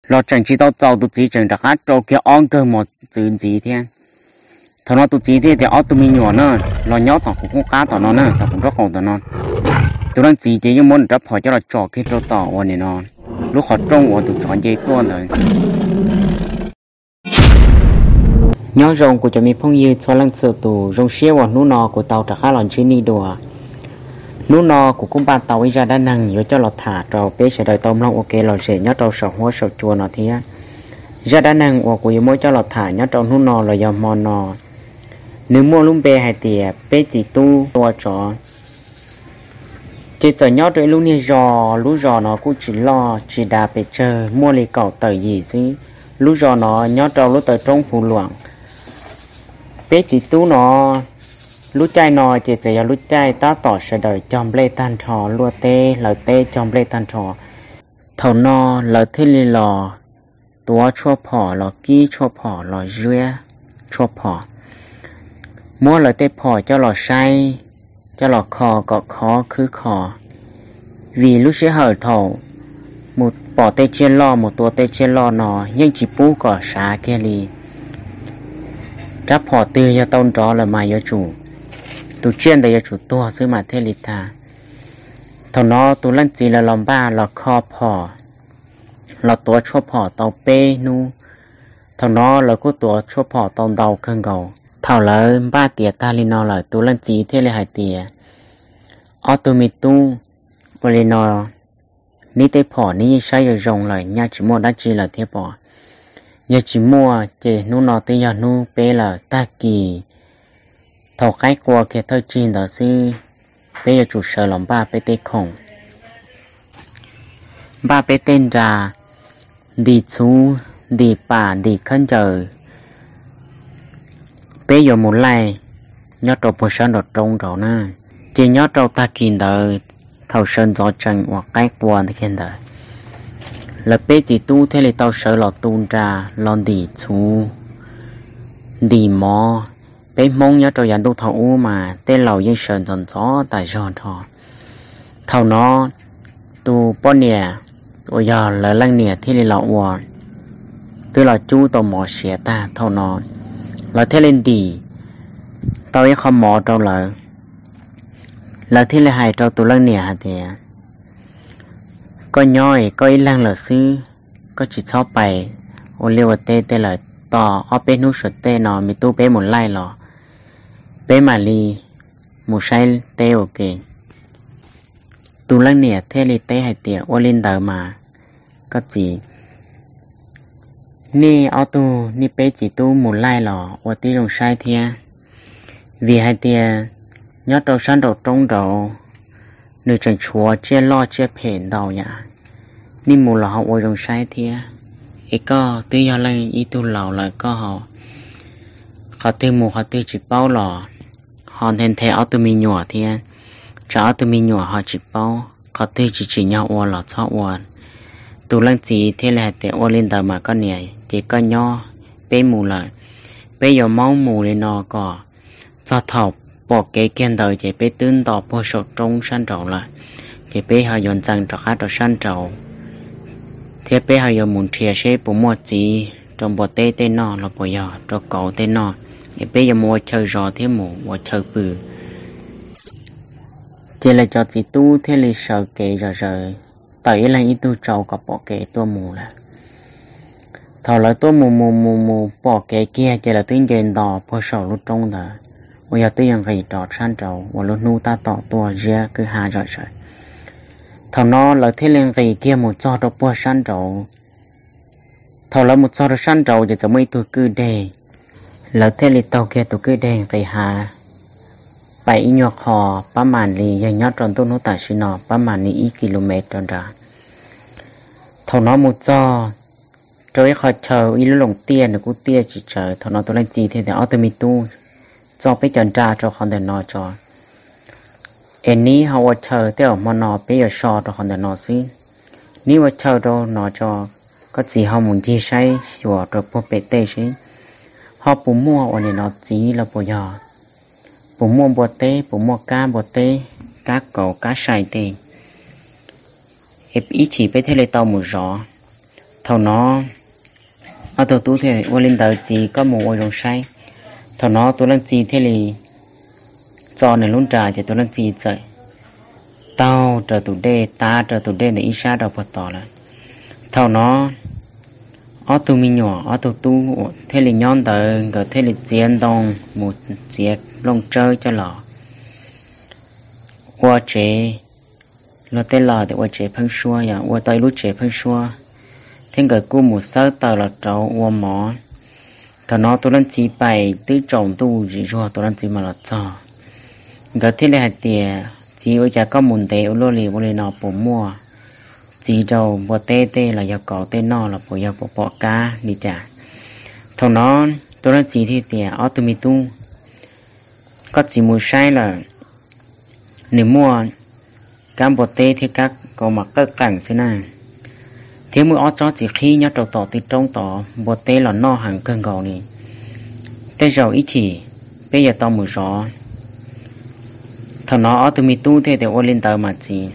los tseem tsis tau txaus, tus txiv tseem rov qab rau kiag ob nkawg mos txwv ntxiv thiab. Thaum no tus txiv thiaj tias, Ob tug me nyuam na, los nyob tom kuv qub qab tom no na, tom kuv nraub qaum tom no. Tus leej txiv ces yeej muab nws rab phom coj los tsom kiag rau tom uas nim no lub qhov rooj uas tus tsov nce tuaj ntawd. Nyob zoo kuv cov me phooj ywg txhua leej txhua tus, zoo siab uas hnub no kuv tau rov qab los ntsib nej dua. Hnub no kuv kuj npaj tau ib zaj dab neeg yuav coj los tham rau peb sawv daws tau mloog ua kev lom zem nyob rau saum huab saum cua no thiab. Zaj dab neeg uas kuv yuav muab coj los tham nyob rau hnub no los yog hmo no, nws muaj lub npe hais tias peb txiv tub tua tsov. Ces txawm nyob rau ib lub niag zos, lub zos no kuj tsis loj tsis dav pes tsawg, muaj li kaum tawm yim xwb. Lub zos no nyob rau lub taw roob Phu Luam. Peb txiv tub no, lub caij no ces txawm yog lub caij tab tom sawv daws cog nplej tag nrho, luaj teb hlawv teb cog nplej tag nrho. Thaum no lawv thiaj li los tuav tshuaj phom, los kib tshuaj phom, los ziab tshuaj phom, muab lawv tej phom coj los saib, coj los kho kom khov khwb kho. Vim lub sij hawm thaum mus pom tej tsiaj loj, mus tua tej tsiaj loj no yeej tsis pub kom sav kiag li. Rab phom twg yog tau nrov lawm mas yuav tsum, tus tsiaj ntawd yuav tsum tuag xwb mas thiaj li tag. Thaum no tus leej txiv lawv los npaj los kho phom, los tuav tshuaj phom tau peb hnub. Thaum no lawv kuj tuav tshuaj phom tau ntau kawg nkaus. Thaum lawv npaj tiav tag li no lawm, tus leej txiv thiaj li hais tias, Ob tug me tub, ua li no, neb tej phom neb yeej saib zoo zoo lawm, nyaj tsis muaj dab tsi lawm thiab pom. Yog tsis muaj ces hnub no twb yog hnub peb lawm, tag kis thaum qaib qua kiag thawj tsig ntawd xwb, peb yuav tsum sawv los npaj peb tej khoom, npaj peb tej nra, ntim txhuv, ntim pam, ntim khaub ncaws, peb yuav mus laij nyob rau puag sab nraum roob nraud na. Ces nyob rau tag kis ntawd, thaum sawv ntxov tsees uas qaib qua kiag ntawd, lawv peb txiv tub thiaj li tau sawv los tu nra, los ntim txhuv, ntim mov. Peb Hmoob nyob rau yav ntuj thaum ub mas tej laus yeej sawv ntxov ntxov tas zog nrho. Thaum no tus poj niam uas yog lawv leej niam thiaj li los ua, twb los cub tau mov siav tag. Thaum no lawv thiaj li ntim tau ib qho mov rau lawv. Lawv thiaj li hais rau tus leej niam hais tias, Koj nyob es koj ib leeg lawm xwb, koj tsis txhob pais ua liaj ua teb tej lawm. Tos ob peb hnub saum tej no me tub peb mus laij los, peb mam li mus saib teb ua ke. Tus leej niam thiaj li teb hais tias, Ua li ntawd mas koj txiv, nej ob tug, nej peb txiv tub mus laij los ua tib zoo saib thiab, vim hais tias nyob rau sab nraum roob nraud nws tseem tshuav tsiaj loj tsiaj phem ntau yam, nej mus los ho ua zoo saib thiab. Es koj twb yog leej ib tug laus lawm, koj qhov twg mus qhov twg tsis paub los ho nthe nthe ob tug me nyuam thiab, tsam ob tug me nyuam ho tsis paub, qhov twg tsis tsim nyog ua los txhob ua. Tus leej txiv thiaj li hais tias, Ua li ntawd mas koj niam, ces koj nyob, peb mus lawm. Peb yuav maub mus li no kom txog thaum pom kev kiag ntawd ces peb twb nto puag saum roob sab nraud lawm, ces peb ho yuav ntxeev rov qab rau sab nraud, thiab peb ho yuav mus nrhiav seb puas muaj txiv rau npua teb tej noj los puas yog rau kauv tej noj, es peb yuav mus ua chaw zov thiab mus ua chaw pw. Ces lawv cov txiv tub thiaj li sawv kev zom zaws, tawm ib leeg ib tug tsau kom pom kev tuaj mus lawm. Thaum lawv tuaj mus mus mus mus pom kev kiag ces lawv twb nce nto puag saum lub roob ntawd, uas yog twb yuav nqis rov sab nraud uas lub hnub tab tom tuaj ziab kwj ha zom zaws. Thaum no lawv thiaj li nqis kiag mus txog rau puag sab nraud. Thaum lawv mus txog rau sab nraud ces txawm muaj ib tug kwj deg. Lawv thiaj li taug kiag tus kwj deg nqis hav, pais ib nyuag qho, pab mam li yog nyob rau ntuj hnub tam sim no pab mam li ib ki lu mev rau nrad. Thaum no mus txog rau ib qho chaw, ib lub loos tiaj, nws kuj tiaj tsis tsawg. Thaum no tus leej txiv thiaj tias, Ob tug me tub, txo peb cov nra rau qhov ntawm no tso, es neb ho ua chaw, tej zaum hmo no peb yuav so rau qhov ntawm no xwb. Neb ua chaw rau no tso, koj txiv ho mus ncig saib xyuas rau puag pem tej seb ho puas muaj uas nim no txiv los puas yog, puas muaj npua teb, puas muaj kab npua teb, kab kauv kab sai tej, ib chim peb thiaj li tau mus zov. Thaum no ob tug tub thiaj, Ua li ntawd txiv, koj mus ua zoo saib. Thaum no tus leej txiv thiaj li txo nws lub nra, ces tus leej txiv txawm taug raws tus dej, tav raws tus dej ntawm ib sab rau puag tod lawm. Thaum no ob tug me nyuam, ob tug tub thiaj li nyob ntawd, nkawd thiaj li txiav ntoo mus txiav nplooj tsawb coj los ua tsev. Luag tej laus tias ua tsev pheeb suab, yog ua tau ib lub tsev pheeb suab, thiab nkawd kuj mus xawb taws los rauv ua mov. Thaum no tus leej txiv pais twb tsaus ntuj zim zuag, tus leej txiv mam los txog. Nkawd thiaj li hais tias, Txiv, ua cas koj mus ntev ua luaj li, ua li no puas muaj txiv rau npua teb tej los yog kauv tej noj los puas yog, puas pom qab li cas? Thaum no tus leej txiv thiaj tias, Ob tug me tub, koj txiv mus saib lawm, nws muaj kab npua teb thiab kab kauv mas qawj qeem xwb na, thiab muaj ob tsob txiv qhib nyob rau tom tw roob tod, npua teb los noj heev kawg nkaus li. Tej zaum ib chim peb yuav tau mus zov. Thaum no ob tug me tub thiaj tias, Ua li ntawd mas txiv,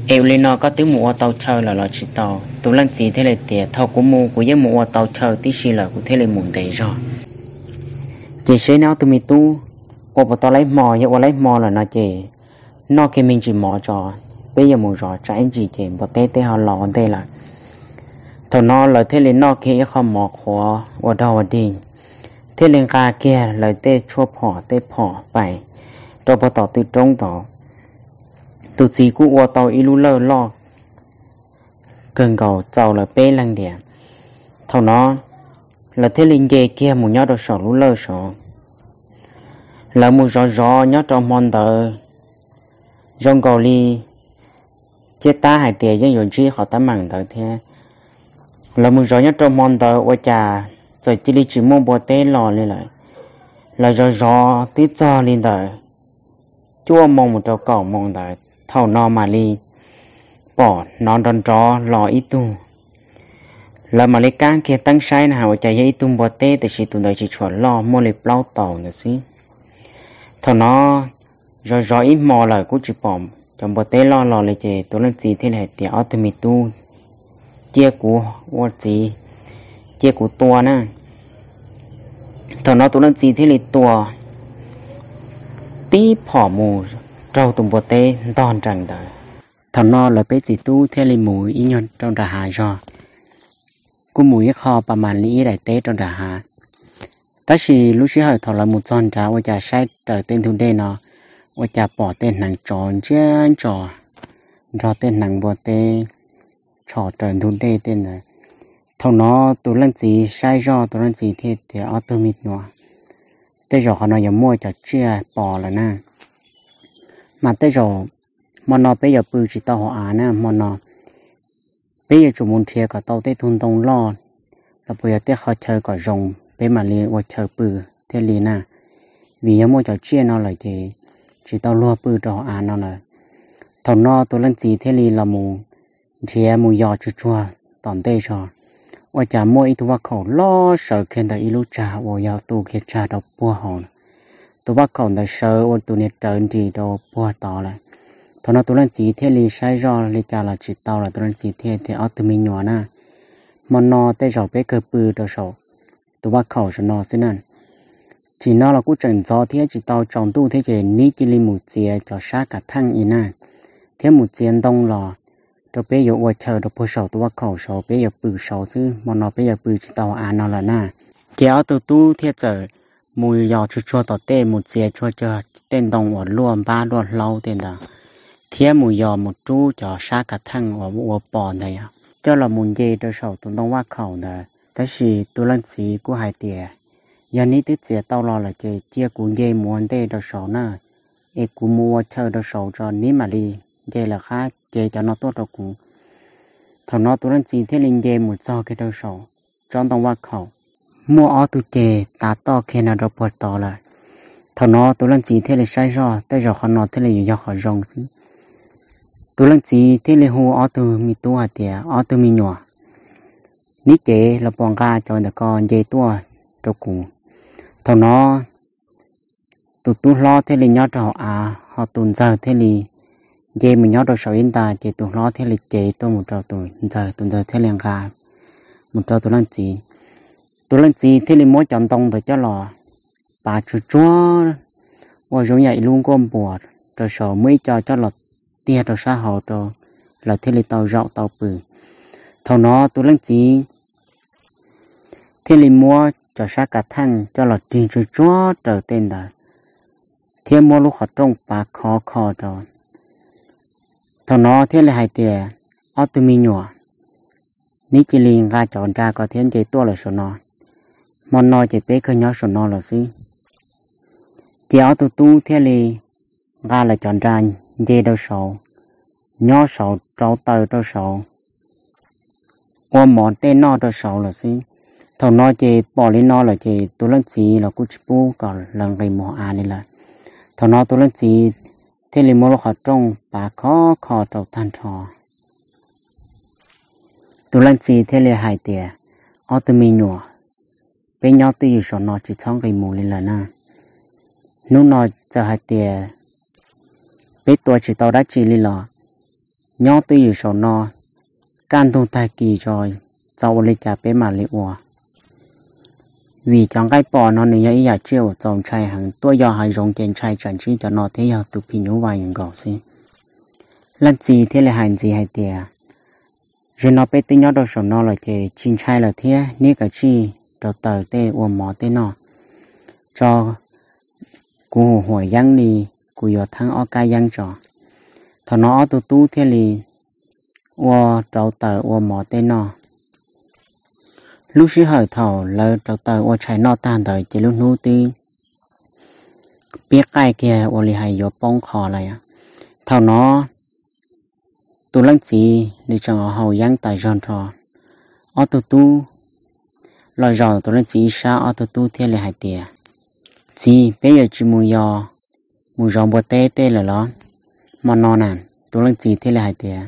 es ua li no koj twb mus ua tau chaw lawm los tsis tau? Tus leej txiv thiaj li tias, Thaum kuv mus kuv yeej mus ua tau chaw tib si lawm, kuv thiaj li mus ntev zog. Ces seb neb ob tug me tub ua puas tau laib hmo, yog ua laib hmo lawm no ces noj kiag me ntsis mov tso, peb yuav mus zov tsam ib ntsis ces npua teb tej ho los ua ntej lawm. Thaum no lawv thiaj li noj kiag ib qho mov qhuav ua dog ua dig, thiaj li nqa kiag lawv tej tshuaj phom tej phom pais rau puag tom tw roob tod. Tus txiv kuj ua tau ib lub lawj loj kawg nkaus txaus lawv peb leeg diam. Thaum no lawv thiaj li nce kiag mus nyob rau saum lub lawj saud. Lawv mus zov zov nyob rau hmo ntawd, zoo nkaus li thiab tab hais tias yeej yuav ntsib qhov teeb meem ntawd thiab. Lawv mus zov nyob rau hmo ntawd ua cas txawm cia li tsis muaj npua teb los li lawm. Lawv zov zov twb txog li ntawd cuaj moos mus rau kaum moos ntawd, thaum no mam li pom hnov nrov nrov los ib tug. Lawv mam li kab kiag teeb saib na has ua cas yog ib tug npua teb, tiam sis tus ntawd tsis tshua loj, muaj li plaub taus ntawd xwb. Thaum no zov zov ib hmo lawm kuj tsis pom cov npua teb loj los li, ces tus leej txiv thiaj li hais tias, Ob tug me tub, cia kuv ua txiv, cia kuv tua na. Thaum no tus leej txiv thiaj li tua tib phom mus raug tus npua teb ntog nrees ntawd. Thaum no lawv peb txiv tub thiaj li mus ib nyuag rau nram hav zog, kuj mus ib qho pas mas li ib daim teb rau nram hav. Tab sis lub sij hawm thaum lawv mus txog nrad ua cas saib raws tej ntug dej no, ua cas pom tej hneev tsov ntsia ntso nrog tej hneev npua teb tsho raws ntug dej tej ntawd. Thaum no tus leej txiv saib zoj, tus leej txiv thiaj tias, Ob tug me nyuam, tej zaum qhov no yuav muaj cov tsiaj pos lawm na. Mas tej zaum hmo no peb yuav pw tsis tau hauv av na, hmo no peb yuav tsum mus nrhiav kom tau tej tug ntoo loj los puas yog tej qhov chaw kom zoo, peb mam li ua chaw pw thiaj li na. Vim yog muaj cov tsiaj no lawm ces tsis tau luag pw rau hauv av no lawm. Thaum no tus leej txiv thiaj li los mus nrhiav mus yos tsuag tsuag tom ntej zog, ua cas muaj ib tug vaj khaum loj sawv kiag ntawm ib lub tsag uas yog tu kiag tsag rau puag hauv. Tus vaj khaum ntawd sawv ua tus niag rawv nris rau puag tod lawm. Thaum no tus leej txiv thiaj li saib zoj li cas los tsis tau lawm, tus leej txiv thiaj tias, Ob tug me nyuam na, hmo no tej zaum peb kawg pw rau saum tus vaj khaum saum no xwb na. Tsim no los kuj tseem ntxov thiab tsis tau tsaus ntuj thiab ces neb cia li mus txiav cov sab kav theej ib na, thiab mus txiav ntoo los rau peb yuav ua chaw rau puag saum tus vaj khaum saud, peb yuav pw saud xwb, hmo no peb yuav pw tsis tau av no lawm na. Ces ob tug tub thiaj txawm mus yos tsuag tsuag tom tej mus txiav tsuag tsuag tej ntoo uas luaj npab luaj hlaub tej ntawd, thiab mus yos mus rub cov sab kav theej uas ua pos ntawd coj los mus nce rau saum tus ntoo vaj khaum ntawd. Tab sis tus leej txiv kuj hais tias, Yog neb twb txiav tau los lawm ces cia kuv nce mus ua ntej rau saud na, es kuv mus ua chaw rau saud tso, neb mam li nce lawm qab cev cov no tuaj rau kuv. Thaum no tus leej txiv thiaj li nce mus txog kiag rau saum tsob ntoo vaj khaum, muaj ob tug ceg tav toj kiag no rau puag tod lawm. Thaum no tus leej txiv thiaj li saib zoj, tej zaum qhov no thiaj li yuav yog qhov zoo xwb. Tus leej txiv thiaj li hu ob tug me tub hais tias, Ob tug me nyuam, neb cev los puas nqa cov ntawm ko nce tuaj rau kuv. Thaum no tus tub hlob thiaj li nyob rau hauv av, ho tus ntxawg thiaj li nce mus nyob rau saum ib nta, ces tus hlob thiaj li cev tuaj mus rau tus ntxawg, tus ntxawg thiaj li nqa mus rau tus leej txiv. Tus leej txiv thiaj li muab cov ntoo ntawd coj los pav tsuag tsuag ua zoo yam ib lub nkuaj npuas rau saud, muab ib co coj los tiag rau sab hauv rau lawv thiaj li tau zaum tau pw. Thaum no tus leej txiv thiaj li muab cov sab kav theej coj los rig tsuag tsuag raws tej ntawd, thiab muab lub qhov rooj pav khov kho rau. Thaum no thiaj li hais tias, ob tug me nyuam, neb cia li nqa cov nra ko thiab nce tuaj lawm saum no, hmo no ces peb kawg nyob saum no lawm xwb. Ces ob tug tub thiaj li nqa lawv cov nra nce rau saud, nyob saud rauv taws rau saud, ua mov tej noj rau saud lawm xwb. Thaum no ces pom li no lawm ces tus leej txiv los kuj tsis pub kom lawv nqis mus hauv av li lawm. Thaum no tus leej txiv thiaj li muab lub qhov rooj pav khov kho rau tag nrho. Tus leej txiv thiaj li hais tias, ob tug me nyuam, peb nyob twj ywm saum no tsis txhob nqis mus li lawm na. Hnub no txawm hais tias peb tua tsis tau dab tsi li los nyob twj ywm saum no, kaj ntug tag kis tso, txaus ua li cas peb mam li ua. Vim cov nqaij pom no nws yog ib yam tsiaj uas txaus ntshai heev, tuaj yos hav zoov ces ntshai tsam ntsib cov no thiab yog tus phim nyuj vais nkaus xwb. Leej txiv thiaj li hais ntxiv hais tias, zaum no peb twb nyob rau saum no lawm ces tsis ntshai lawm thiab, neb kav tsij rauv taws tej ua mov tej noj tso, kuv hu huam yeeb li, kuv yuav theeb ob kab yeeb tso. Thaum no ob tug tub thiaj li ua rauv taws ua mov tej noj. Lub sij hawm thaum lawv rauv taws ua tshais noj tag ntawd ces lub hnub twb pib qaij kiag ua li hais yuav poob qho lawm. Thaum no tus leej txiv nws tseem haus yeeb tas zog nrho, ob tug tub los zaum tus leej txiv ib sab, ob tug tub thiaj li hais tias, txiv, peb yuav tsis mus yos, mus zov npua teb tej lawm los? Hmo no na, tus leej txiv thiaj li hais tias,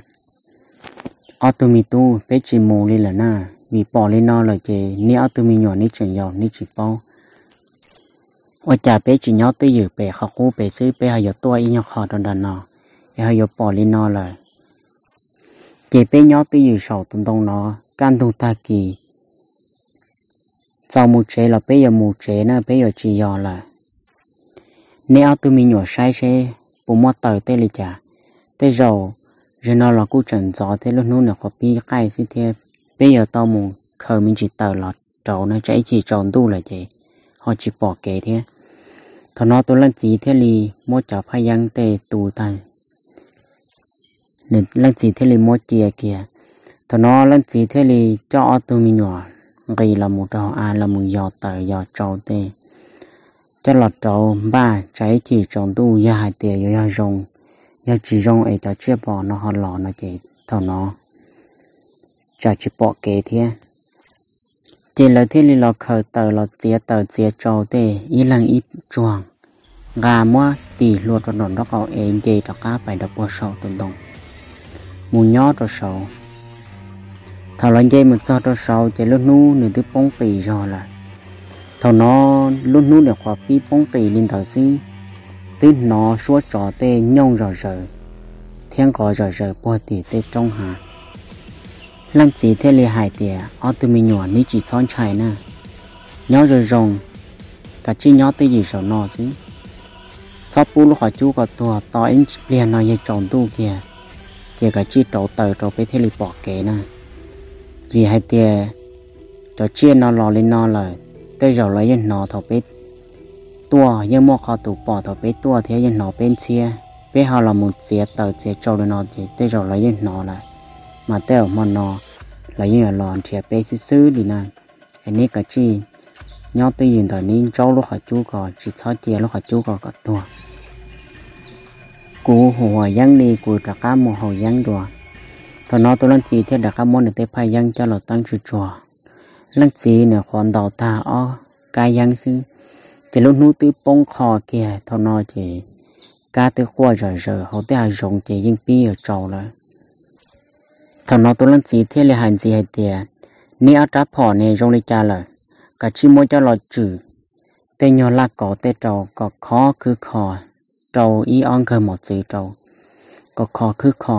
ob tug me tub, peb tsis mus li lawm na, vim pom li no lawm ces neb ob tug me nyuam neb tseem yau neb tsis paub. Ua cas peb tsis nyob twj ywm pem qhov qub pem xwb, peb ho yuav tuaj ib nyuag qho rau nram no, es ho yuav pom li no lawm. Ces peb nyob twj ywm saum tus ntoo no, kaj ntug tag kis txaus mus tsev los peb yuav mus tsev na, peb yuav tsis yos lawm. Neb ob tug me nyuam saib seb puas muaj taws tej li cas. Tej zaum zaum no los kuj tseem ntxov thiab, lub hnub nws qhuav pib qaij xwb thiab, peb yuav tau mus khaws me ntsis taws los rauv na, tsam ib chim tsaus ntuj lawm ces ho tsis pom kev thiab. Thaum no tus leej txiv thiaj li muab cov phaj yeeb tej tu tag, leej txiv thiaj li muab cia kiag. Thaum no leej txiv thiaj li coj ob tug me nyuam nqis los mus rau hauv av los mus yos taws yos tsau tej, coj los rauv npaj tsam ib chim tsaus ntuj yog hais tias yuav yog zoo, yog tsis zoo es cov tsiaj pom no ho los no ces thaum no tsam tsis pom kev thiab. Ces lawv thiaj li los khaws taws los txiav taws txiav tsau tej ib leeg ib tsuag, nqa muab tis hlua rau nraum nraub qaum es nce rov qab pais rau puag saum tus ntoo mus nyob rau saud. Thaum los nce mus txog rau saud ces lub hnub nws twb poob qis zog lawm. Thaum no lub hnub nws qhuav pib poob qis li ntawd xwb, twb hnov suab tsov tej nyooj zom zaws thiab nqov zom zaws puag tim tej roob hav. Leej txiv thiaj li hais tias, ob tug me nyuam, neb tsis txhob ntshai na, nyob zoo zoo, kav tsij nyob twj ywm saum no xwb. Txhob pub lub qhov cub ko tuag, tos ib pliag no yog tsaus ntuj kiag, ces kav tsij rauv taws rau peb thiaj li pom kev na. Vim hais tias cov tsiaj no los li no lawm, tej zaum lawv yeej hnov thaum peb tuaj, yeej muaj qhov tus pom thaum peb tuaj thiab yeej hnov peb ntxhiab. Peb ho los mus txiav taws txiav tsau li no ces tej zaum lawv yeej hnov lawm, mas tej zaum hmo no lawv yeej yuav los nrhiav peb xwb xwb li na. Es neb kav tsij nyob twj ywm ntawm neb ntsaub lub qhov cub ko, tsis txhob cia lub qhov cub ko kom tuag. Kuv hu huam yeeb li, kuv rov qab mus haus yeeb dua. Thaum no tus leej txiv thiaj rov qab muab nws tej phaj yeeb coj los teeb tsuag tsuag. Leej txiv nws qhuav ntaus tag ob kab yeeb xwb, ces lub hnub twb poob qho kiag. Thaum no ces kab twb quaj zom zaws, hauv tej hav zoov ces yeej pib yuav tsaus lawm. Thaum no tus leej txiv thiaj li hais ntxiv hais tias, neb ob rab phom ne zoo li cas lawm, kav tsij muab coj los tswm tej nyuag laj kos tej rau kom khov khwb kho rau ib ob nkawg mos txwv rau. kom kho khwb kho,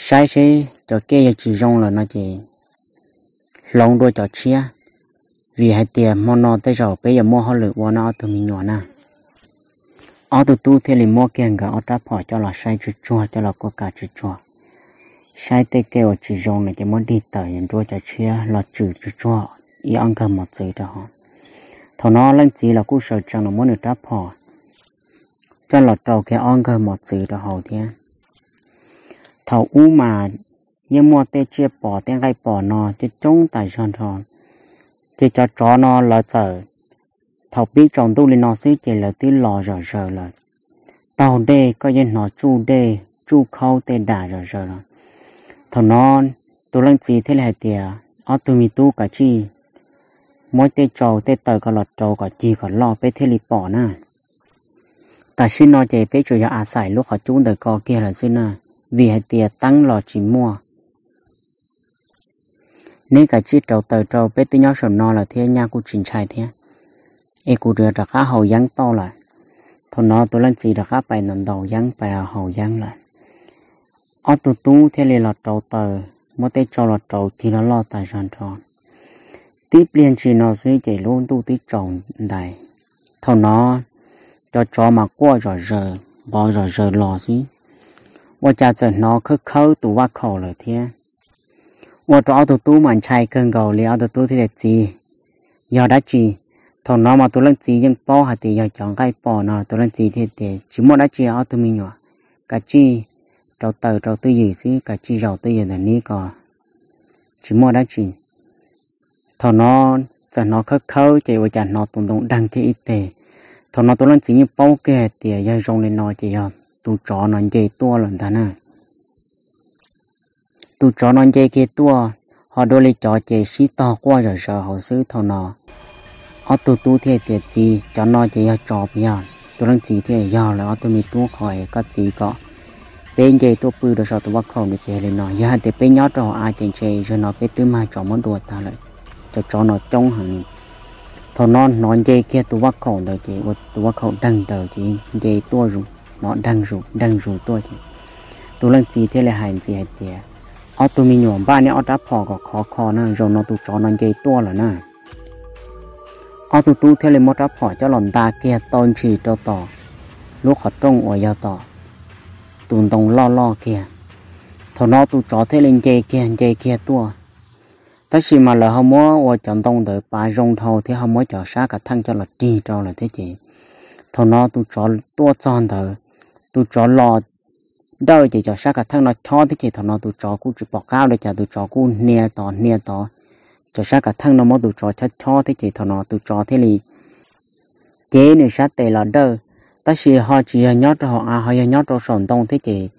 saib seb cov kej yog tsis zoo lawm no ces hloov dua cov tshiab, vim hais tias hmo no tej zaum peb yuav muaj hauj lwm ua no ob tug me nyuam na. Ob tug tub thiaj li muab kiag nkawd ob rab phom coj los saib tsuag tsuag, coj los kuaj kav tsuag tsuag, saib tej kej uas tsis zoo no ces muab dig tawm, yuav nruab cov tshiab los tswm tsuag tsuag ib ob nkawg mos txwv rau hauv. Thaum no leej txiv los kuj sawv tsees los muab nws rab phom coj los rau kiag ob nkawg mos txwv rau hauv thiab. Thaum ub mas yeej muaj tej tsiaj pom tej nqaij pom no coob coob tas zog nrho, ces cov tsov no lawv txawm, thaum pib tsaus ntuj li no xwb ces lawv twb los zom zaws lawm. Taug dej koj yeej hnov tsuj dej tsuj khaub tej dam zom zaws lawm. Thaum no tus leej txiv thiaj li hais tias, ob tug me tub, kav tsij muab tej tsau tej taws ko los rau kom cig kom loj peb thiaj li pom na. Tam sim no ces peb tsuas yog a xais lub qhov cub ntawm ko kiag lawm xwb na, vim hais tias teeb los tsis muaj. Neb kav tsij rauv taws rau, peb twb nyob saum no lawm thiab nyaj kuj tsis ntshai thiab, es kuv rov qab haus yeeb toj lawm. Thaum no tus leej txiv rov qab pais ntaus yeeb pais haus yeeb lawm. Ob tug tub thiaj li los rauv taws, muab tej tsau los rauv cig loj loj tas zog nrho. Tib pliag ntshis no xwb ces lub ntuj twb tsaus ntais. Thaum no cov tsov mas quaj zom zaws nqov zom zaws los xwb, ua cas txawm hnov khawb khawb tus vaj khaum lawm thiab. Ua rau ob tug tub mas ntshai kawg nkaus li, ob tug tub thiaj tias, txiv, yog dab tsi? Thaum no mas tus leej txiv yeej paub hais tias yog cov nqaij pom no, tus leej txiv thiaj tias, tsis muaj dab tsi ob tug me nyuam, kav tsij rauv taws rau twj ywm xwb, kav tsij zaum twj ywm ntawm neb ko, tsis muaj dab tsi. Thaum no txawm hnov khawb khawb ces ua cas hnov tus ntoo deeg kiag ib teg. Thaum no tus leej txiv yeej paub kiag hais tias yog zoo li no ces yog tus tsov no nce tuaj lawm ntag na. Tus tsov no nce kiag tuaj, ho dua li cov ces sib tog quaj zom zaws hauv xwb. Thaum no ob tug tub thiaj tias, txiv, cov no ces yog tsov puas yog? Tus leej txiv thiaj, yog lawm ob tug me tub, qhov es koj txiv kom peb nce tuaj pw rau saum tus vaj khaum no ces yog li no, yog hais tias peb nyob rau hauv av ces ntshe zaum no peb twb mag tsov muab dua tag lawm, cov tsov no coob heev li. Thaum no hnov nce kiag tus vaj khaum ntawd ces ua tus vaj khaum deeg daws ces nce tuaj, hnov deeg zus deeg zus tuaj ces tus leej txiv thiaj li hais ntxiv hais tias, ob tug me nyuam, npaj neb ob rab phom kom khov kho na, zaum no tus tsov no nce tuaj lawm na. Ob tug tub thiaj li muab rab phom coj los nta kiag tau ntshis rau tom lub qhov rooj uas yog tom tus ntoo loj loj kiag. Thaum no tus tsov thiaj li nce kiag nce kiag tuaj. Tab sis mas lawv ho muab ua cov ntoo ntawd pav zoo dhau thiab ho muab cov sab kav theej coj los rig rau lawm thiab ces thaum no tus tsov tuaj txog ntawd, tus tsov los dawj ces cov sab kav theej no chob thiab ces thaum no tus tsov kuj tsis pom qab ua li cas, tus tsov kuj hnia tod hnia tod, cov sab kav theej no muab tus tsov chob chob thiab ces thaum no tus tsov thiaj li cev nws sab tes los dawj. Tab sis ho tsis yog nyob rau hauv av, ho yog nyob rau saum ntoo thiab ces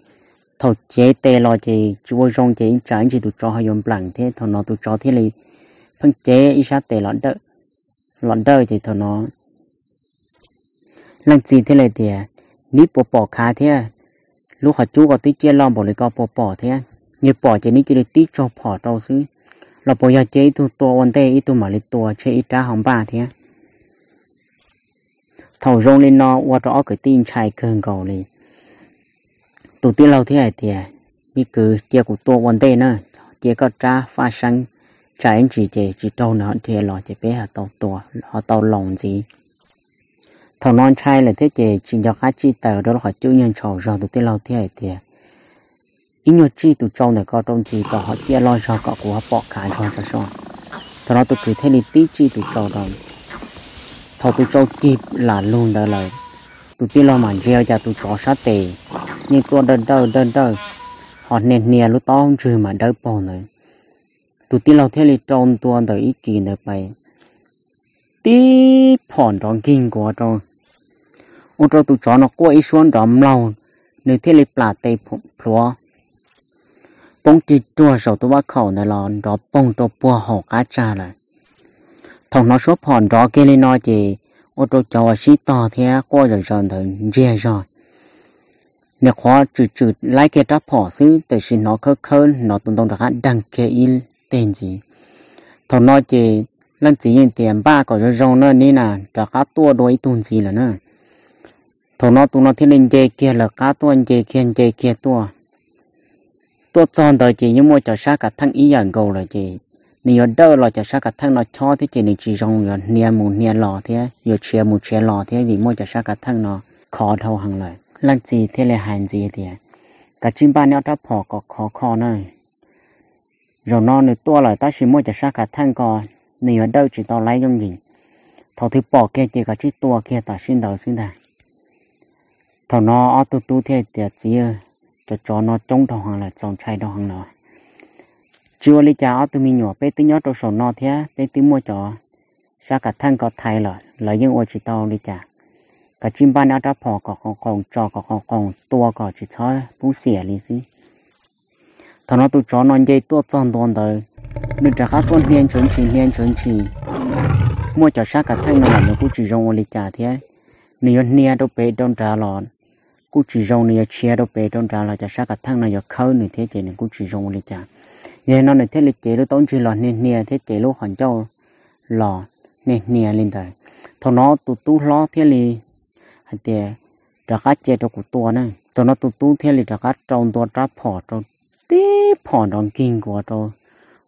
thaum cev tes los ces tsis ua zoo ces ib tsam ib ntsis tus tsov ho yuav nplees thiab. Thaum no tus tsov thiaj li pheej cev ib sab tes los dawj ces thaum no leej txiv thiaj li tias, neb puas pom khav thiab? Lub qhov cub ko twb ciaj loj npaum li ko puas pom thiab? Yog pom ces neb cia li tib tsaug phom rau xwb, los puas yog cia ib tug tua ua ntej ib tug mam li tua tshem ib rab ho npaj thiab. Thaum zoo li no ua rau ob kwv tij ntshai kawg nkaus li. Tus tij laug thiaj hais tias, me kwv, cia kuv tua ua ntej na, cia koj rab faj seeb, tsam ib ntsis ces tsis raug nws ho dhia los ces peb ho tau tua, ho tau laus ntxiv. Thaum no ntshai lawm thiab ces tsis nco qab tsij taws rau lub qhov cub, nyuag ntshaus zog, tus tij laug thiaj hais tias, ib nyuag tsij tus tsau ntawm ko rau ntxiv kom ho ciaj loj zog kom kuv ho pom khav zog tso so. Thaum no tus kwv thiaj li tib tsij tus tsau rau. Thaum tus tsau cig lam lug ntawd lawm, tus tij laug mam ntsia ua cas tus tsov sab tes yeej tuaj dawj dawj dawj dawj, ho hnia hnia lub taub ntswg mas dawb paug ntawd. Tus tij laug thiaj li rau ntua ntawm ib kis ntawd pais tib phom nrov nkig nkuav rau, ua rau tus tsov no quaj ib suab nrov mlaug, nws thiaj li plam tes plhuav poob tig ruag saum tus vaj khaum ntawd los nrov poog rau puag hauv qab tsag lawm. Thaum hnov suab phom nrov kiag li no ces ua rau cov uas sib tog thiab quaj zom zaws ntawd ntsiag zog. Nws qhuav tswm tswm laib kiag rab phom xwb, tiam sis hnov khawb khawb, hnov tus ntoo rov qab deeg kiag ib teg ntxiv. Thaum no ces leej txiv yeej tias, npaj kom zoo zoo na, neb na rov qab tuaj dua ib tug ntxiv lawm na. Thaum no tus no thiaj li nce kiag lawv qab tuaj, nce kiag nce kiag tuaj. Tuaj txog ntawd ces yeej muaj cov sab kav theej ib yam nkaus lawm ces nws yuav dawj los cov sab kav theej no chob thiab ces nws tsis zoo yuav hnia mus hnia los thiab yuav tshiav mus tshiav los thiab vim muaj cov sab kav theej no khov dhau heev lawm. Leej txiv thiaj li hais ntxiv tias, Kav tsij npaj neb ob rab phom kom khov kho na. Zaum no nws tuaj lawm tab sis muaj cov sab kav theej ko, nws yuav dawj tsis tau laib yooj yim. Thaum twg pom kiag ces kav tsij tua kiag tam sim ntawd xwb ntag. Thaum no ob tug tub thiaj tias, Txiv, cov tsov no coob dhau heev lawm, txaus ntshai dhau heev lawm. Tsis ua li cas, ob tug me nyuam, peb twb nyob rau saum no thiab peb twb muaj cov sab kav theej ko thaiv lawm, lawv yeej ua tsis tau li cas. Kav tsij npaj neb ob rab phom kom qoos qoos, tso kom qoos qoos, tua kom tsis txhob pub xiam li xwb. Thaum no tus tsov no nce tuaj txog ntua ntawd, nws rov qab tuaj hnia ntshaw ntshis hnia ntshaw ntshis. Muaj cov sab kav theej no los nws kuj tsis zoo ua li cas thiab. Nws yuav hnia rau pem rau nrad los kuj tsis zoo, nws yuav tshiav rau pem rau nrad los cov sab kav theej no yuav khawb nws thiab ces nws kuj tsis zoo ua li cas. Yog li no nws thiaj li cev lub taub ntsig los hnia hnia thiab cev lub qhov ncauj los hnia hnia li ntawd. Thaum no tus tub hlob thiaj li hais tias, Rov qab cia rau kuv tua na. Thaum no tus tub thiaj li rov qab rau ntua rab phom rau tib phom nrov nkig nkuav rau,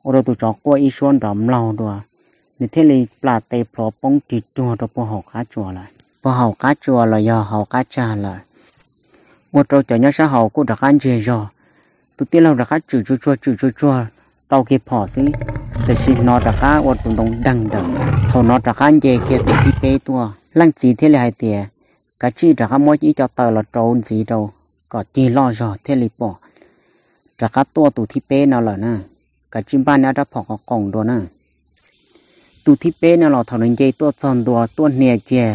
ua rau tus tsov quaj ib suab nrov mlaug dua. Nws thiaj li plam tes plhuav poob ris ruag rau puag hauv qab tsuas lawm. Puag hauv qab tsuas los yog hauv qab tsag lawm. Ua rau cov nyob sab hauv kuj rov qab ntsiag zog. Tus tij laug rov qab tswm tsuag tsuag tswm tsuag tsuag tau kiag phom xwb, tiam sis hnov rov qab ua tus ntoo deeg dawm. Thaum no rov qab nce kiag tus thib peb tuaj, leej txiv thiaj li hais tias, Kav tsij rov qab muab ib co taws los rauv ntxiv rau kom cig loj zog thiaj li pom. Rov qab tuaj tus thib peb no lawm na, kav tsij npaj neb ob rab phom qoos qoos dua na. Tus thib peb no los thaum nws nce tuaj txog ntua tuaj hnia kiag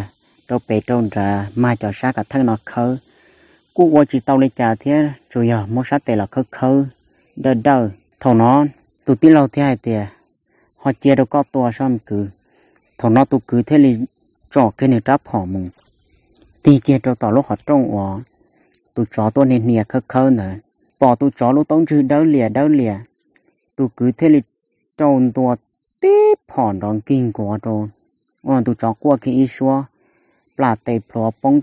rau pem rau nrad mag cov sab kav theej no khawb, kuj ua tsis tau li cas thiab, tsuas yog muab sab tes los khawb khawb dawj dawj. Thaum no tus tij laug thiaj hais tias, Ho cia rau koj tua soj kwv. Thaum no tus kwv thiaj li tsom kiag nws rab phom mus tig kiag rau tom lub qhov rooj uas tus tsov tuaj hnia hnia khawb khawb ntawd. Pom tus tsov lub taub ntsig dawb lias dawb lias, tus kwv thiaj li rau ntua tib phom nrov nkig nkuav rau, ua tus tsov quaj kiag ib suab, plam tes plhuav poob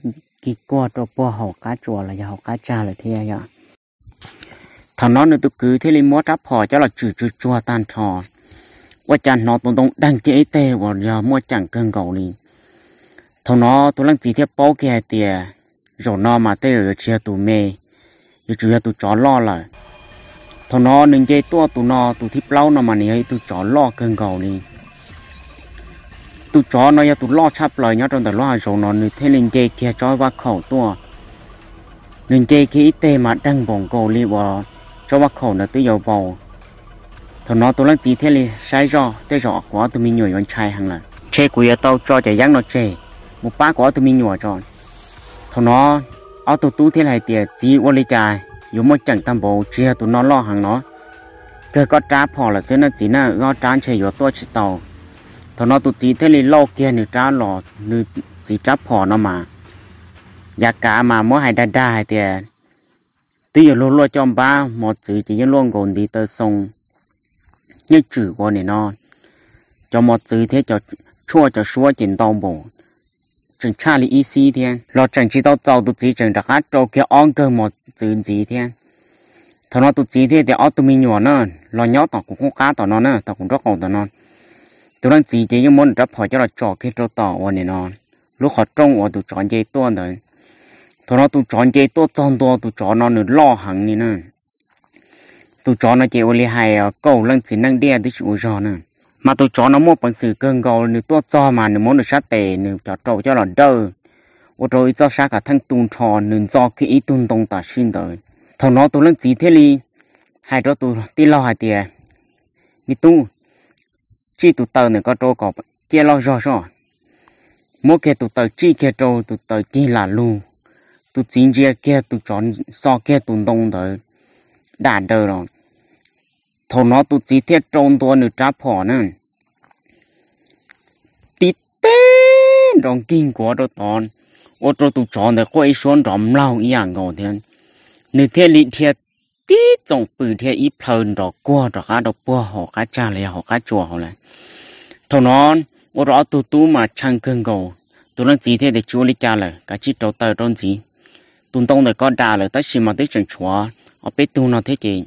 kig kuag rau puag hauv qab tsuas los yog hauv qab tsag lawm thiab yom. Thaum no nws tus kwv thiaj li muab rab phom coj los tswm tsuag tsuag tag nrho, ua cas hnov tus ntoo deeg kiag ib teg uas yog muaj ceem kawg nkaus li. Thaum no tus leej txiv thiaj paub kiag hais tias, Zaum no mas tej zaum yuav tsis yog tus me, yuav tsum yog tus tsov loj lawm. Thaum no nws nce tuaj tus no, tus thib plaub no mas nws yog ib tug tsov loj kawg nkaus li. Tus tsov no yog tus loj tshaj plaws nyob rau ntawm lub hav zoov no, nws thiaj li nce kiag tsob vaj khaum tuaj. Nws nce kiag ib teg mas deeg npaum nkaus li uas tsob vaj khaum ntawd twb yuav vau. Thaum no tus leej txiv thiaj li saib zoj, tej zaum kuv ob tug me nyuam yuav ntshai heev lawm, ntshe kuv yuav tau tso cov yeeb no tseg mus pab kuv ob tug me nyuam tso. Thaum no ob tug tub thiaj li hais tias, Txiv, ua li cas yuav muaj ceem tag npaum, tsis yog tus no loj heev no, kawg koj rab phom lawm xwb na txiv na, wb ob rab ntshe yuav tuaj tsis tau. Thaum no tus txiv thiaj li lauj kiag nws rab los, nws txiv rab phom no mas yav kav mas muab hais dag dag hais tias twb yuav luag luaj coj npab, mos txwv ces yeej luaj nkaus ntiv taw xoo, yeej tswm ua nim no cov mos txwv thiab cov tshuaj cov suab ces ntau npaum, tseem tshaj li ib xib thiab los tseem tsis tau txaus, tus txiv tseem rov qab rau kiag ob nkawg mos txwv ntxiv thiab. Thaum no tus txiv thiaj tias, Ob tug me nyuam na, los nyob tom kuv qub qab tom no na, tom kuv nraub qaum tom no. Tus leej txiv ces yeej muab nws rab phom coj los tsom kiag rau tom ua nim no lub qhov rooj uas tus tsov nce tuaj ntawd. Thaum no tus tsov nce tuaj txog ntua, tus tsov no nws loj heev li na. Tus tsov no ces ua li hais kaum leej txiv neej diaj twb tsis ua zog na. Mas tus tsov no muaj peev xwm kawg nkaus, nws tuaj txog mas nws muab nws sab tes nws cov rau coj los dawj, ua rau ib txoj sab kav theej tu nrho, nws ntxo kiag ib tug ntoo tam sim ntawd. Thaum no tus leej txiv thiaj li hais rau tus tij laug hais tias, Me tub, tsij tus taws ntawm ko rau kom ciaj loj zog soj. Muab kiag tus taws tsij kiag rau, tus taws cig lam lug. Tus txiv ntsia kiag tus tsov xo kiag tus ntoo ntawd dam daws los. Thaum no tus txiv thiaj rau ntua nws rab phom na, tib teg nrov nkig nkuav rau tod, ua rau tus tsov ntawd quaj ib suab nrov mlaug ib yam nkaus thiab. Nws thiaj li dhia tib txoom pw dhia ib plhaw nrov kuag rov qab rau puag hauv qab tsag los yog hauv qab tsuas hauv lawm. Thaum no ua rau ob tug tub mas tshee kawg nkaus, Tus leej txiv thiaj tias tsis ua li cas lawm, kav tsij rauv taws rau ntxiv. Tus ntoo ntawm ko dam lawm tab sis mas twb tseem tshuav ob peb tug no thiab ces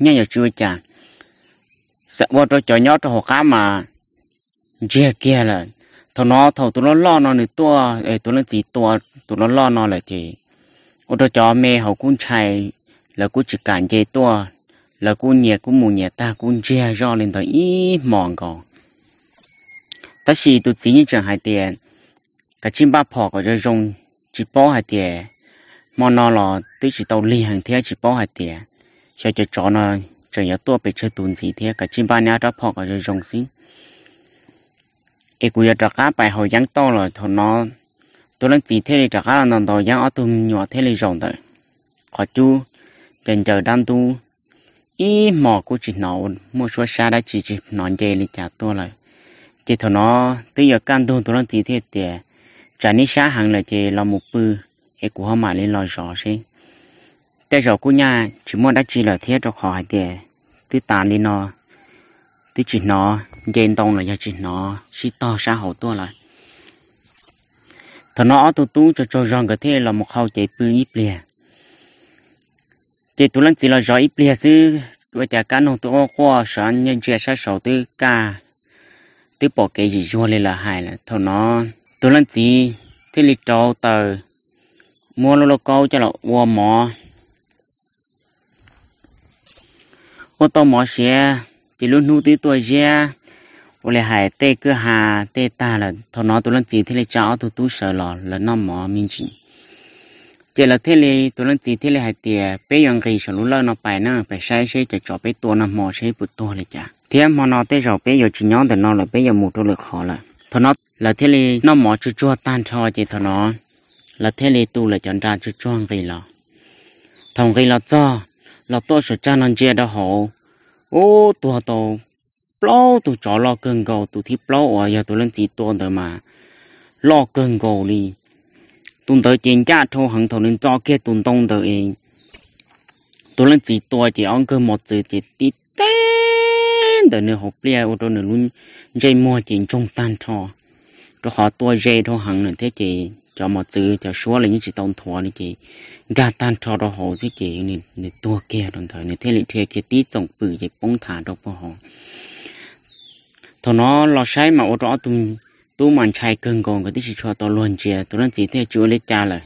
nyaj yuav tsis ua cas, ua rau cov nyob rau hauv qab mas ntsiag kiag lawm. Thaum no thaum tus loj loj no nws tuaj, tus leej txiv tua tus loj loj no lawm ces ua rau cov me hauv kuj ntshai, lawv kuj tsis kam nce tuaj, lawv kuj nyias kuj mus nyias tag kuj ntsiag zoj li ntawd ib hmos nkaus. Tab sis tus txiv yeej tseem hais tias kav tsij npaj phom kom zoo zoo, tsis paub hais tias hmo no los twb tsis tau lig heev thiab tsis paub hais tias xyov cov tsov no tseem yuav tuaj pes tsawg tus ntxiv thiab, kav tsij npaj nab rab phom kom zoo zoo xwb es kuv yuav rov qab pais haus yeeb tauj los. Thaum no tus leej txiv thiaj li rov qab los ntaus ntaus yeeb, ob tug me nyuam thiaj li zaum ntawm qhov cub, ces ncaws dab ntub ib hmos kuj tsis hnov muaj suab sab dab tsi, tsis hnov nce li cas tuaj lawm. Ces thaum no twb yuav kaj ntug, tus leej txiv thiaj tias tsam neb sab heev lawm ces los mus pw es kuv ho mam li los zov seb. Tej zaum kuj nyaj tsis muaj dab tsi lawm thiab, rau qhov hais tias twb tas li no, twb tsis hnov nce ntoo los yog tsis hnov sib tog sab hauv tuaj lawm. Thaum no ob tug tub tsaug tsaug zog nkawd thiaj los mus qhau cev pw ib pliag. Ces tus leej txiv los zov ib pliag xwb, ua cas kab noog twb quaj quaj, sawv ntsia sab saud twb kaj, twb pom kev zim zuag li lawm hais lawm. Thaum no tus leej txiv thiaj li rauv taws, muab lub lauj kaub coj los ua mov. Ua tau mov siav, ces lub hnub twb tuaj ziab, ua li hais tej kwj ha tej tag lawm. Thaum no tus leej txiv thiaj li tsa ob tug tub sawv los lawv noj mov me ntsis. Ces lawv thiaj li, tus leej txiv thiaj li hais tias peb yuav nqis saum lub lawj no pais na, pais saib seb cov tsov peb tua nag hmo seb puas tuag li cas, thiab hmo no tej zaum peb yuav tsis nyob ntawm no lawm, peb yuav mus rau lwm qhov lawm. Thaum no lawv thiaj li noj mov tsuag tsuag tag nrho ces thaum no lawv thiaj li tu lawv cov nra tsuag tsuag nqis los. Thaum nqis los txog, los tuaj saum tsag no ntsia rau hauv, ub, tuag tau plaub tug tsov loj kawg nkaus, tus thib plaub uas yog tus leej txiv tua ntawd mas loj kawg nkaus li. Tus ntawd ces ncaj dhau heev, thaum nws ntxo kiag tus ntoo ntawd es tus leej txiv tua ces ob nkawg mos txwv ces tib teg ntawm nws hauv pliaj ua rau nws lub ntsej muag ces ntsoog tag nrho, rau qhov tua ze dhau heev lawm thiab ces cov mos txwv cov suab los yeej tsis tau nthuav li ces nkag tag nrho rau hauv xwb ces nws tuag kiag rau ntawd, nws thiaj li dhia kiag tib txoom pw ces poob thav rau puag hauv. Thaum no los saib mas ua rau ob tug tub mas ntshai kawg nkaus, nkawd twb tsis tshua tau luag ntsia, tus leej txiv thiaj tsis ua li cas lawm.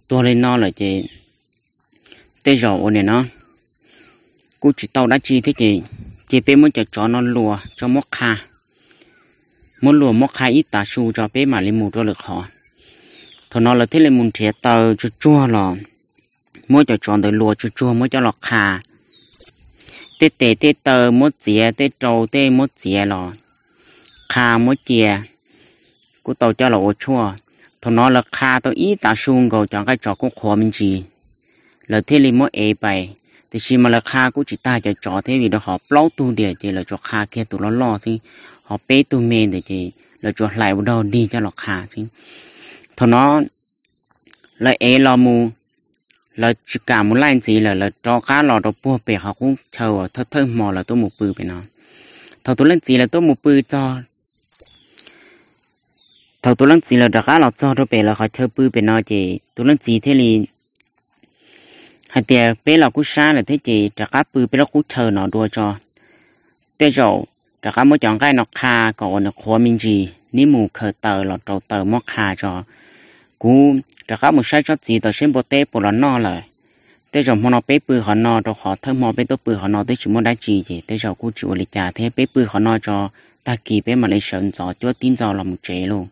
Tuag li no lawm ces tej zaum ua niam no kuj tsis tau dab tsi thiab ces, ces peb muab cov tsov no luas tso muab qha, muab luas muab qha ib tav su tso peb mam li mus rau lwm qhov. Thaum no lawv thiaj li mus nrhiav taws tsuag tsuag los muab cov tsov ntawd luas tsuag tsuag muab coj los qha. Tej tes tej taw muab txiav, tej rau tej muab txiav los qha muab cia, kuj tau coj los ua tshuaj. Thaum no lawv qha tau ib tav su nkaus cov nqaij tsov kuj qhuav me ntsis, lawv thiaj li muab ev pais. Tiam sis mas lawv qha kuj tsis tag cov tsov thiab vim rau qhov plaub tug diam ces lawv tsuas qha kiag tus loj loj xwb, ho peb tug me ntawd ces lawv tsuas hlais ua dog dig coj los qha xwb. Thaum no lawv ev los mus, lawv tsis kam mus laij ntxiv lawm, lawv rov qab los rau puag pem qhov qub chaw uas thawj thawj hmo lawv tuaj mus pw pem no. Thaum tus leej txiv lawv tuaj mus pw txog, thaum tus leej txiv lawv rov qab los txog rau pem lawv qhov chaw pw pem no ces tus leej txiv thiaj li hais tias peb los kuj sab lawm thiab ces rov qab pw peb lub qub chaw no dua tso. Tej zaum rov qab muab cov nqaij no qha kom uas nws qhuav me ntsis, neb mus khaws taws los rau taws muab qha tso. Kuv rov qab mus saib tsob txiv tom seb npua teb puas los noj lawm. Tej zaum hmo no peb pw qhov no rau qhov thawj hmo peb tuaj pw qhov no twb tsis muaj dab tsi ces tej zaum kuj tsis ua li cas thiab, peb pw qhov no tso, tag kis peb mam li sawv ntxov cuab tib ntxo los mus tsev lauj.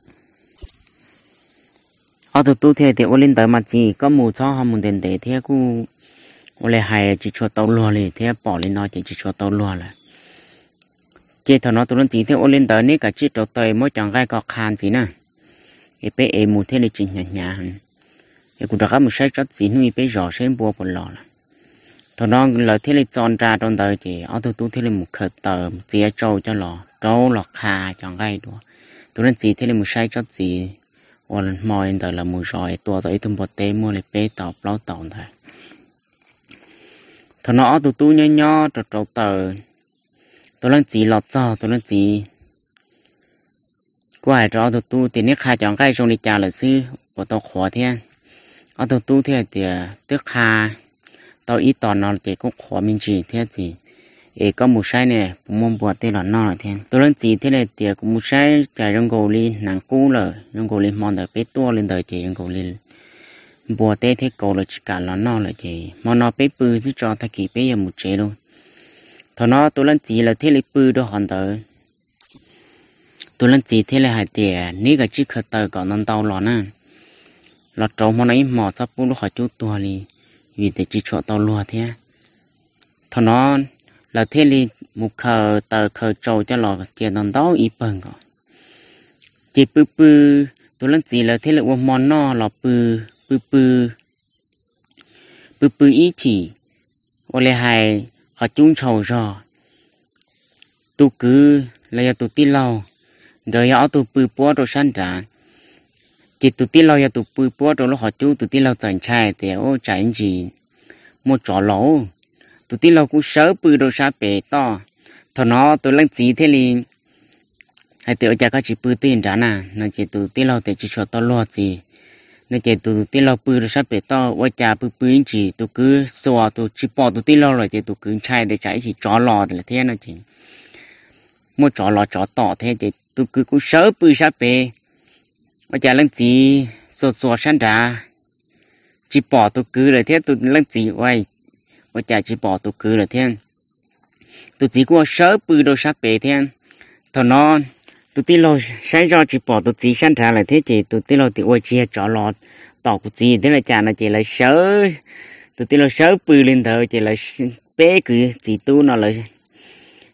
Ob tug tub thiaj tias ua li ntawd mas txiv, koj mus txhob ho mus ntev ntev thiab, kuj ua li hais tsis tshua tau luag li thiab, pom li no ces tsis tshua tau luag lawm. Ces thaum no tus leej txiv thiaj ua li ntawd, neb kav tsij rauv taws muab cov nqaij ko qha ntxiv na, es peb ev mus thiaj li tsis hnyav hnyav. Es kuv rov qab mus saib tsob txiv hnub ib peb zos saib npua puas los lawm. Thaum no lawv thiaj li txo nra rau ntawd ces ob tug tub thiaj li mus khaws taws txiav tsau coj los rau los qha cov nqaij dua. Tus leej txiv thiaj li mus saib tsob txiv uas hmo ntawd lawv mus zov es tua tau ib tug npua teb muaj li peb tau plaub tau ntawd. Thaum no ob tug tub nyob nyob rau rauv taws, tus leej txiv los txog, tus leej txiv kuj hais rau ob tug tub tias neb qha cov nqaij zoo li cas lawm xwb uas tau qhuav thiab. Ob tug tub thiaj hais tias twb qha tau ib tos no ces kuj qhuav me ntsis thiab txiv, es koj mus saib ne puas muaj npua teb los noj lawm thiab. Tus leej txiv thiaj li tias kuv mus saib cas zoo nkaus li hnav qub lawm, zoo nkaus li hmo ntawd peb tuaj li ntawd ces zoo nkaus li npua teb thiab kauv lawv tsis kam los noj lawm ces hmo no peb pw xwb tso, tag kis peb yuav mus tsev lauj. Thaum no tus leej txiv lawv thiaj li pw rau hov ntawd. Tus leej txiv thiaj li hais tias neb kav tsij khaws taws kom ntau ntau los na, los rauv hmo no ib hmos txhob pub lub qhov cub tuag li, vim tias tsis tshua tau luag thiab. Thaum no lawv thiaj li mus khaws taws khaws tsau coj los cia ntau ntau ib pawg nkaus. Ces pw pw, tus leej txiv lawv thiaj li ua hmo noj los pw, pw pw, pw pw ib chim, ua li hais qhov cub ntshaus zog. Tus kwv los yog tus tij laug, nkawd yog ob tug pw puab rau sab nrad. Ces tus tij laug yog tus pw puab rau lub qhov cub, tus tij laug txawm ntshai tias ub tsam ib ntsis muaj tsov los. Tus tij laug kuj sawv pw rau sab pem toj. Thaum no tus leej txiv thiaj li hais tias ua cas koj tsis pw twj nrad na no ces tus tij laug tias tsis tshua tau luag txiv no ces tus tij laug pw rau sab pem toj. Ua cas pw pw ib ntsis tus kwv xuas tus tsis pom tus tij laug lawm ces tus kwv ntshai tias tsam ib ntsis tsov los lawm thiab no ces muaj tsov los tsov tom thiab ces tus kwv kuj sawv pw sab pem. Ua cas leej txiv xuas xuas sab nrad tsis pom tus kwv lawm thiab, tus leej txiv ua, ua cas tsis pom tus kwv lawm thiab. Tus txiv kuj ua sawv pw rau sab pem thiab. Thaum no tus tij laug saib zoj tsis pom tus txiv sab nrad lawm thiab ces tus tij laug tias ua tsis yog tsov los tom kuv txiv thiab los cas no ces lawv sawv, tus tij laug sawv pw li ntawd ces lawv peb kwv txiv tub no lawv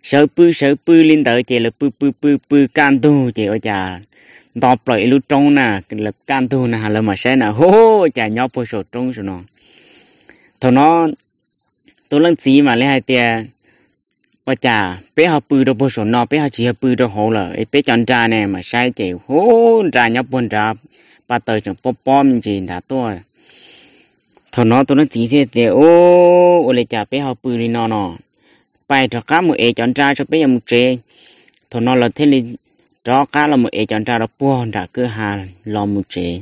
sawv pw sawv pw li ntawd ces lawv pw pw pw pw kaj ntug ces ua cas nto plaws ib lub roob na, lawv kaj ntug na lawv mam saib na hu, ua cas nyob puag saum roob saum no. Thaum no tus leej txiv mam li hais tias ua cas peb ho pw rau puag saum no, peb ho tsis yog pw rau hauv lawm es peb cov nra ne, mam saib ces hu, nra nyob puag nrad, pa taws tseem pob pob me ntsis nrad tuaj. Thaum no tus leej txiv thiaj tias ub, ua li cas peb ho pw li no no, pais rov qab mus ev cov nra tso peb yuav mus tsev. Thaum no lawv thiaj li rov qab los mus ev cov nra rau puag nram kwj ha los mus tsev.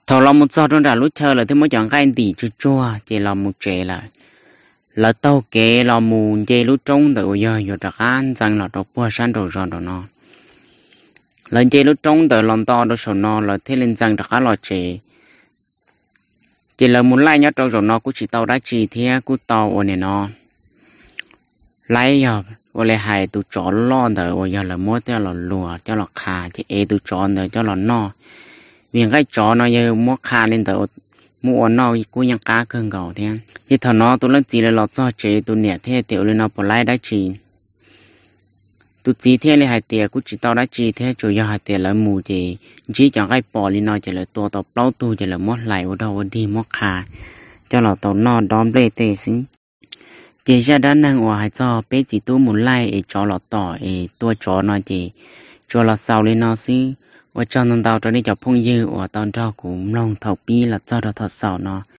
Thaum los mus txog rau nram lub chaw lawv thiaj muab cov nqaij ntim tsuag tsuag ces los mus tsev lawm. Lawv taug kev los mus nce lub roob ntawm uas yog yuav rov qab ntxeev los rau puag sab nraum zos nraum no. Lawv nce lub roob ntawd los nto rau saum no lawv thiaj li ntxeev rov qab los tsev. Ces lawv mus laij nyob rau zaum no kuj tsis tau dab tsi thiab kuj tau ua nim no laib yog ua li hais tus tsov loj ntawd uas yog lawv muab coj los luas coj los qha ces ev tus tsov ntawd coj los noj. Vim nqaij tsov no yog muab qha li ntawd muab ua noj kuj yeej qab kawg nkaus thiab. Ces thaum no tus leej txiv lawv los txog tsev tus niam thiaj tias ua li no puas laib dab tsi. Tus txiv thiaj li hais tias kuj tsis tau dab tsi thiab tsuas yog hais tias lawv mus ces ntsib cov nqaij pom li no ces lawv tua tau plaub tug ces lawv muab hlais ua dog ua dig muab qha coj los tau noj dob nplej tej xwb. Ces zaj dab neeg uas hais txog peb txiv tub mus laij es tsov los tom es tua tsov no ces tsuas los xaus li no xwb. Ua tsaug ntau ntau rau nej cov phooj ywg uas tau nrog kuv mloog thaum pib los txog rau thaum xaus no.